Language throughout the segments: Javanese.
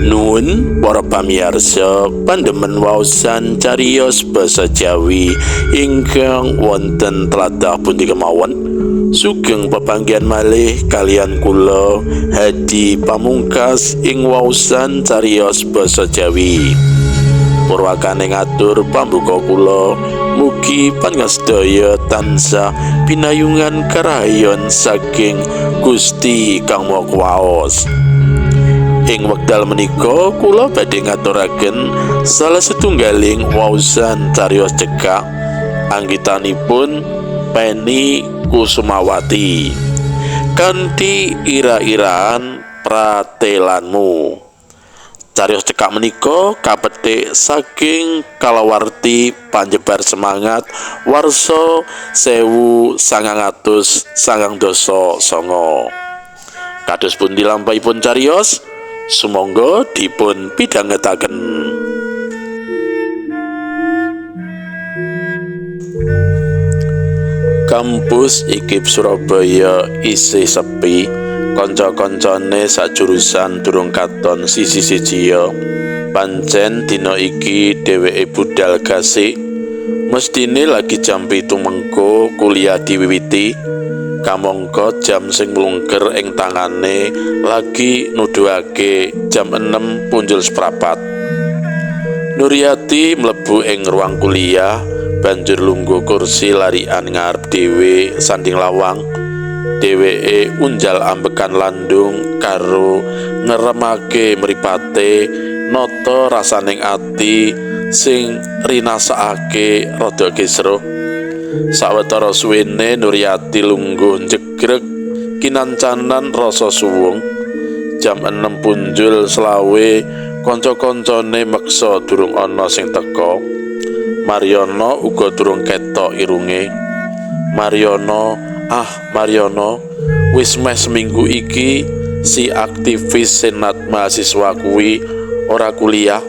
Nuwun para pamirsa pandemen waosan cariyos basa Jawi ingkang wonten tlatah pundi kemawon. Sugeng pepanggihan malih kaliyan kula Hadi Pamungkas ing waosan cariyos basa Jawi. Purwakane ngatur pambuka kula, mugi pangasedaya tansah pinayungan karahayon saking Gusti Kang Maha Kuwaos. Ing wekdal menika kula badhe ngaturaken salah setunggaling waosan cariyos cekak anggitanipun Peni Kusumawati kanthi ira-iraan pratelanmu. Cariyos cekak menika kapetik saking kalawarti panjebar semangat warsa 1999. Kados pundi lampahipun cariyos? Sumangga dipun pidhangetaken. Kampus IKIP Surabaya isih sepi, kanca-kancane sajurusan durung katon siji-sijiya. Pancen dina iki dheweke budal gasik. Mestine lagi jam 7 mengko kuliah diwiwiti. Kamangka jam sing mlungker ing tangane lagi nuduhake jam 6.15. Nuryati mlebu ing ruang kuliah, banjur lungguh kursi larian ngarep dhewe sanding lawang. Dheweke unjal ambekan landung karo ngeremake mripate nata rasaning ati sing rinasakake rada kisruh. Sawetara suwene Nuryati lungguh njegreg kinancanan rasa suwung. Jam 6.25 kanca-kancane meksa durung ana sing teka. Mariono uga durung ketok irunge. Mariono, ah Mariono, wis meh seminggu iki si aktivis senat mahasiswa kuwi ora kuliah.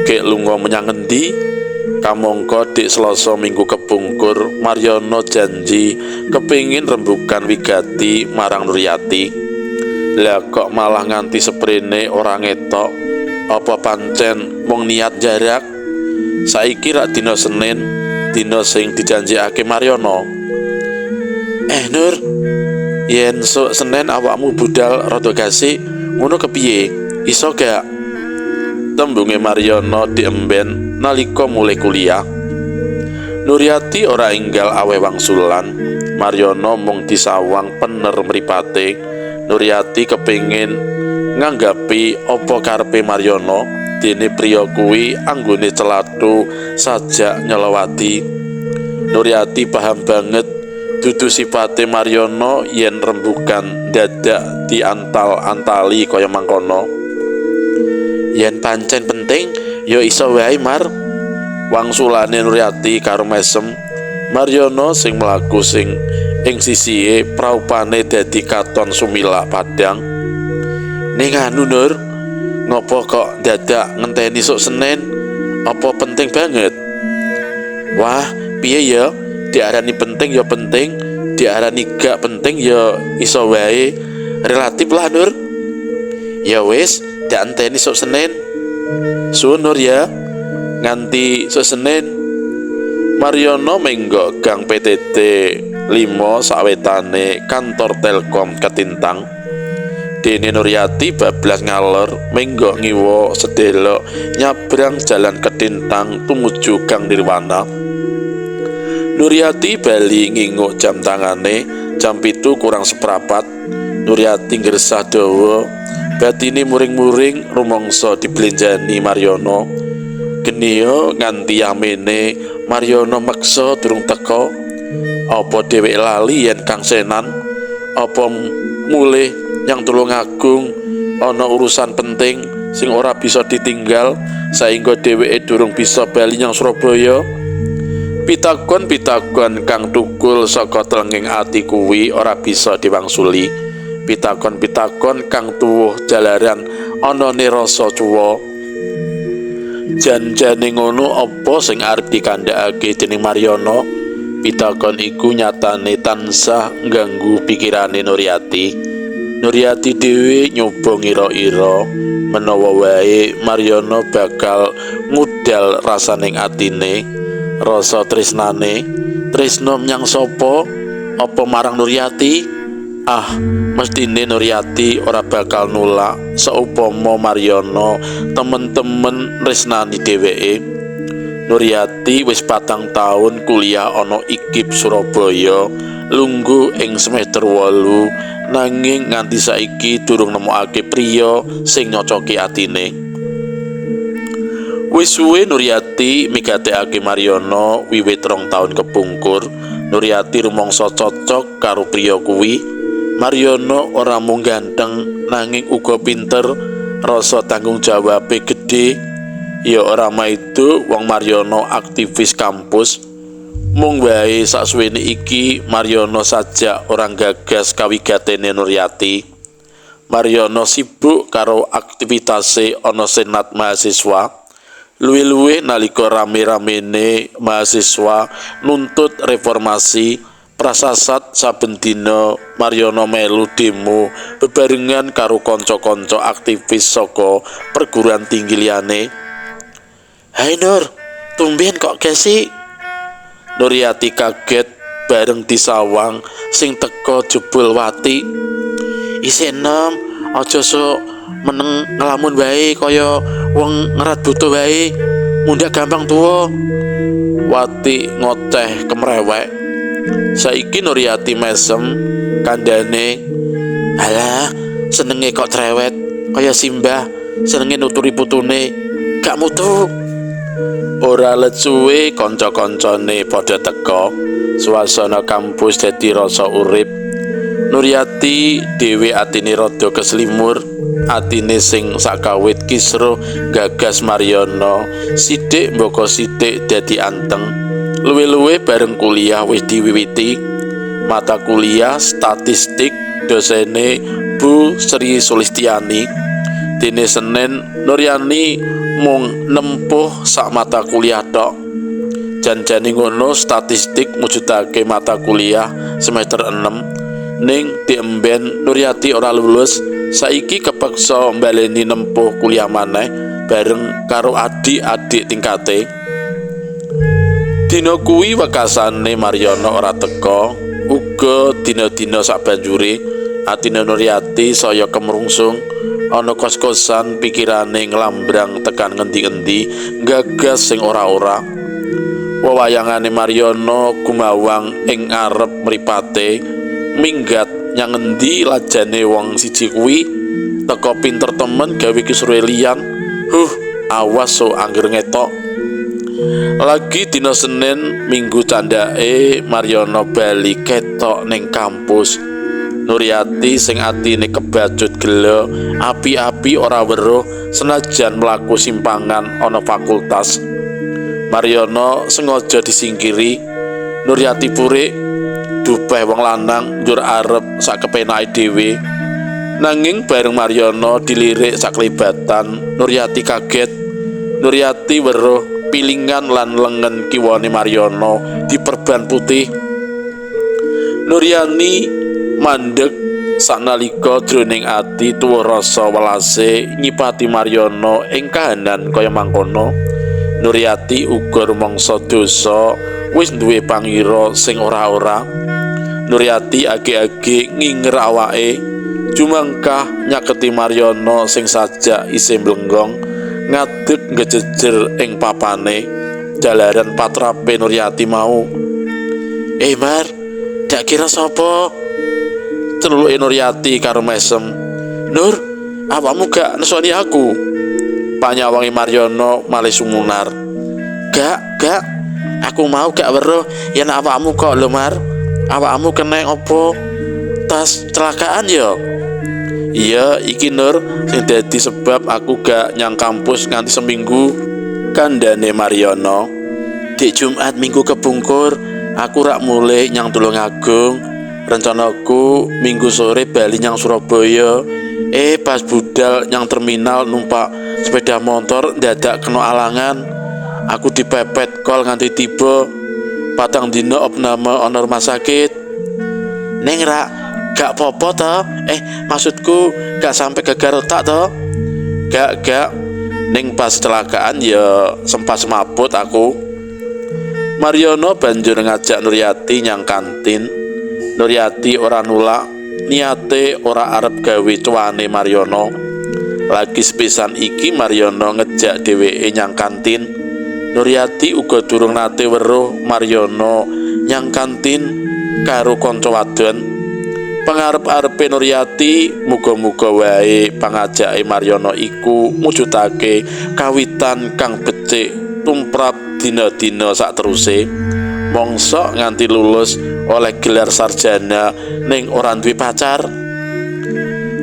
Gek lunga menyang ngendi? Kamangka dik Selasa minggu kepungkur Mariono janji kepingin rembukan wigati marang Nuryati. Lah kok malah nganti seprene ora ngetok? Apa pancen mung niat jarak? Saiki rak dina Senin, dina sing dijanjikake Mariono. Nur, yen sok Senin awakmu budal rada gasik, ngono kepiye? Iso gak? Tembunge Mariono diemben nalika mulih kuliah. Nuryati ora enggal aweh wangsulan. Mariono mung disawang pener mripate. Nuryati kepingin nganggapi apa karepe Mariono, dene priya kuwi anggone celathu sajak nyelowati. Nuryati paham banget dudu sipate Mariono yen rembukan dadak diantal-antali kaya mangkono. Yen pancen penting ya iso wae Mar. Wangsulane Nuryati karo mesem. Mariono sing mlaku sing ing sisihe praupane dadi katon sumilak padhang. Ning anu Nur, ngopo kok dadak ngenteni sok Senin? Apa penting banget? Wah, piye ya? Diarani penting ya penting, diarani gak penting ya iso wae. Relatif lah Nur. Ya wis, dak enteni sok Senin. Suwun Nur ya, nganti sok Senin. Mariono menggok gang PTT 5 sawetane kantor Telkom Ketintang. Dene Nuryati bablas ngalor menggok ngiwa sedelok nyabrang jalan Ketintang tumuju Gang Nirwana. Nuryati bali nginguk jam tangane, jam 6.45. Nuryati ngresah dawa, batine muring-muring rumangsa diblenjani Mariono. Geniya nganti yamene Mariono meksa durung teka. Apa dheweke lali yen Kang Senan? Apa mulih nyang Tulungagung ana urusan penting sing ora bisa ditinggal saengga dheweke durung bisa bali nyang Surabaya? Pitakon-pitakon kang thukul saka tlenging ati kuwi ora bisa diwangsuli. Pitakon-pitakon kang tuwuh jalaran anane rasa cuwa. Janjane ngono apa sing arep dikandhakake dening Mariono? Pitakon iku nyatane tansah ngganggu pikirane Nuryati. Nuryati dhewe nyoba ngira-ira menawa wae Maryono bakal ngudal rasaning atine, rasa tresnane, tresna menyang sapa? Apa marang Nuryati? Ah, mestine Nuryati ora bakal nulak saupama Maryono temen-temen tresnani dheweke. Nuryati wis 4 taun kuliah ana IKIP Surabaya, lungguh ing semester 8, nanging nganti saiki durung nemokake priya sing nyocoki atine. Wis suwe Nuryati migatekake Maryono wiwit 2 taun kepungkur. Nuryati rumangsa cocok karo priya kuwi. Maryono ora mung ganteng nanging uga pinter, rasa tanggung jawabe gedhe. Ya ora maido wong Maryono aktivis kampus. Mung wae saksuwene iki Maryono sajak ora gagas kawigatene Nuryati. Maryono sibuk karo aktivitase ana senat mahasiswa. Luwih-luwih nalika rame-ramene mahasiswa nuntut reformasi prasasat saben dina Maryono melu demo bebarengan karo kanca-kanca aktivis saka perguruan tinggi liyane. Hai Nur, tumben kok gesi? Nuryati kaget bareng disawang sing teko jebul Wati. Isih enom, aja sok meneng nglamun wae kaya wong ngerat butuh wae, mundhak gampang tuwa. Wati ngoceh kemrewek. Saiki Nuryati mesem kandhane, "Alah, senenge kok cerewet kaya simbah, senenge nuturi putune, gak mutu." Ora let suwe kanca-kancane padha teka. Suasana kampus dadi rasa urip. Nuryati dhewe atine rada keslimur, atine sing sakawit kisruh gagas Maryono sithik mbaka sithik dadi anteng. Luwih-luwih bareng kuliah wis diwiwiti. Mata kuliah statistik dosene Bu Sri Sulistiani. Dene Senin Nuryani mung nempuh sak mata kuliah tok. Janjane ngono statistik mujudake mata kuliah semester 6. Ning diemben Nuryati ora lulus, saiki kepeksa mbaleni nempuh kuliah maneh bareng karo adik-adik tingkate. Dina kuwi wekasane Maryono ora teka, uga dina-dina sabanjure atine Nuryati saya kemrungsung. Ana kos-kosan pikirane nglambrang tekan ngendi-endi, gagas sing ora-ora. Wewayangane Maryono gumawang ing ngarep mripate, minggat nyang ngendi lajane wong siji kuwi, teka pinter temen gawe kisruhe liyan. Huh, awas so angger ngetok. Lagi dina Senin minggu candhake Maryono bali ketok ning kampus. Nuryati sing atine kebacut gela, api-api ora weruh senajan mlaku simpangan ana fakultas. Maryono sengaja disingkiri. Nuryati purik dupeh wong lanang njur arep sak kepenake dhewe. Nanging bareng Maryono dilirik saklebatan, Nuryati kaget. Nuryati weruh pilingan lan lengen kiwane Maryono diperban putih. Nuryani mandeg sanalika jroning ati tuwa rasa welase nyipati Maryono ing kahanan kaya mangkono. Nuryati uga rumangsa dosa wis duwe pangira sing ora-ora. Nuryati age-age nginger awake jumangkah nyaketi Maryono sing sajak isih mlenggong ngadeg ngejejer ing papane jalaran patrape Nuryati mau. "Eh Mar, dak kira sapa?" celuluke Nuryati karo mesem. "Nur, awakmu gak nesoni aku?" Panyawangi Maryono malih sumunar. Gak, aku mau gak weruh yen awakmu kok lho Mar. Awakmu kena opo? Tas celakaan ya? Iya, iki Nur sing dadi sebab aku gak nyang kampus nganti seminggu. Kandhane Maryono, "Dik Jumat minggu kepungkur aku rak mulih nyang Tulungagung. Rencanaku minggu sore bali nyang Surabaya. Pas budal nyang terminal numpak sepeda motor ndadak kena alangan. Aku dipepet kol nganti tiba. 4 dina opname ana rumah sakit. Ning rak Gak popo to? Maksudku gak sampai gegar otak to? Gak. Ning pas kecelakaan ya sempat semaput aku. Mariono banjur ngajak Nuryati nyang kantin. Nuryati ora nulak, niate ora arep gawe cuane Mariono. Lagi sepisan iki Mariono ngejak dheweke nyang kantin. Nuryati uga durung nate weruh Mariono nyang kantin karo kanca wadon. Pangarep-arepe Nuryati muga-muga wae pangajake Mariono iku mujudake kawitan kang becik tumrap dina-dina sakteruse. Mongso nganti lulus oleh gelar sarjana ning ora duwe pacar.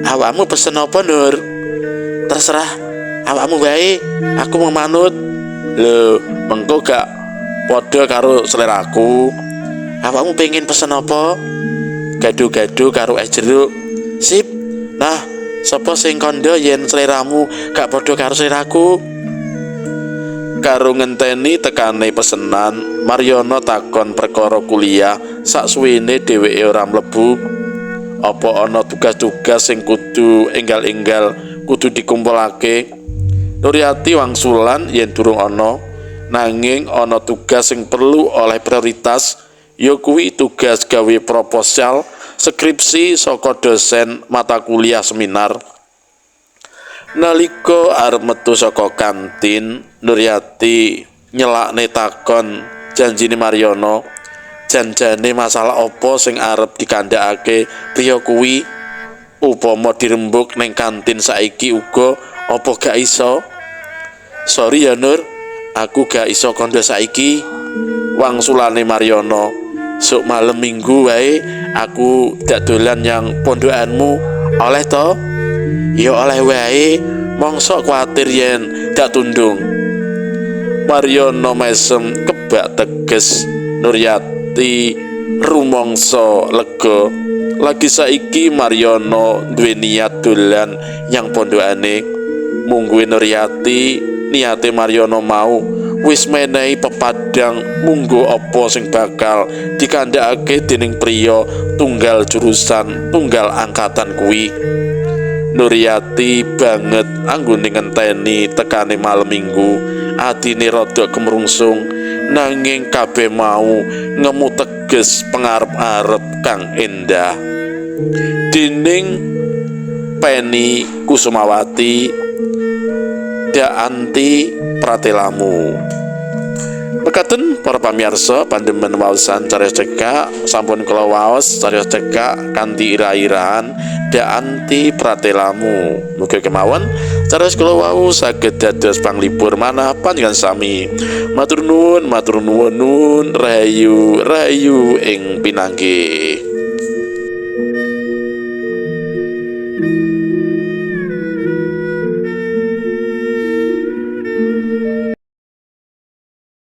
Awakmu pesen apa, Nur? Terserah awakmu wae, aku mau manut. Lho, mengko gak padha karo seleraku. Awakmu pengen pesen apa? Gado-gado karo es jeruk. Sip. Nah, sapa sing kandha yen seleramu gak padha karo seleraku? Karo ngenteni tekane pesenan, Mariono takon perkara kuliah saksuwene dheweke ora mlebu. Apa ana tugas-tugas sing kudu enggal-enggal kudu dikumpulake? Nuryati wangsulan yen durung ana, nanging ana tugas sing perlu oleh prioritas, ya kuwi tugas gawe proposal skripsi saka dosen mata kuliah seminar. Nalika arep metu saka kantin, Nuryati nyelakne takon janjine Mariono. Janjane masalah apa sing arep dikandhakake priya kuwi? Upama dirembuk ning kantin saiki uga apa gak iso? Sorry ya Nur, aku gak iso kandha saiki. Wangsulane Mariono, sok malem minggu wae aku dak dolan nyang pondokanmu, oleh to? Ya oleh wae, mongso kuatir yen dak tundung. Mariono mesem kebak teges. Nuryati rumangsa lega. Lagi saiki Mariono duwe niat dolan nyang pondokane. Mungguhe Nuryati niate Mariono mau wis menehi pepadang munggo apa sing bakal dikandhakake dening priya tunggal jurusan tunggal angkatan kuwi. Nuryati banget anggone ngenteni tekane malem minggu. Atine rada kemrungsung, nanging kabeh mau ngemu teges pengarep-arep kang endah. Dening Penny Kusumawati, Dak Anti Pratelamu. Mekaten para pamirsa, pandemen waosan cariyos cekak sampun kula waos cariyos cekak kanthi ira-irahan Dak Anti Pratelamu. Mugi kemawon cariyos kula wau saged dados panglipur manah panjenengan sami. Matur nuwun, matur nuwun, nuwun, rahayu, rahayu ing pinanggih.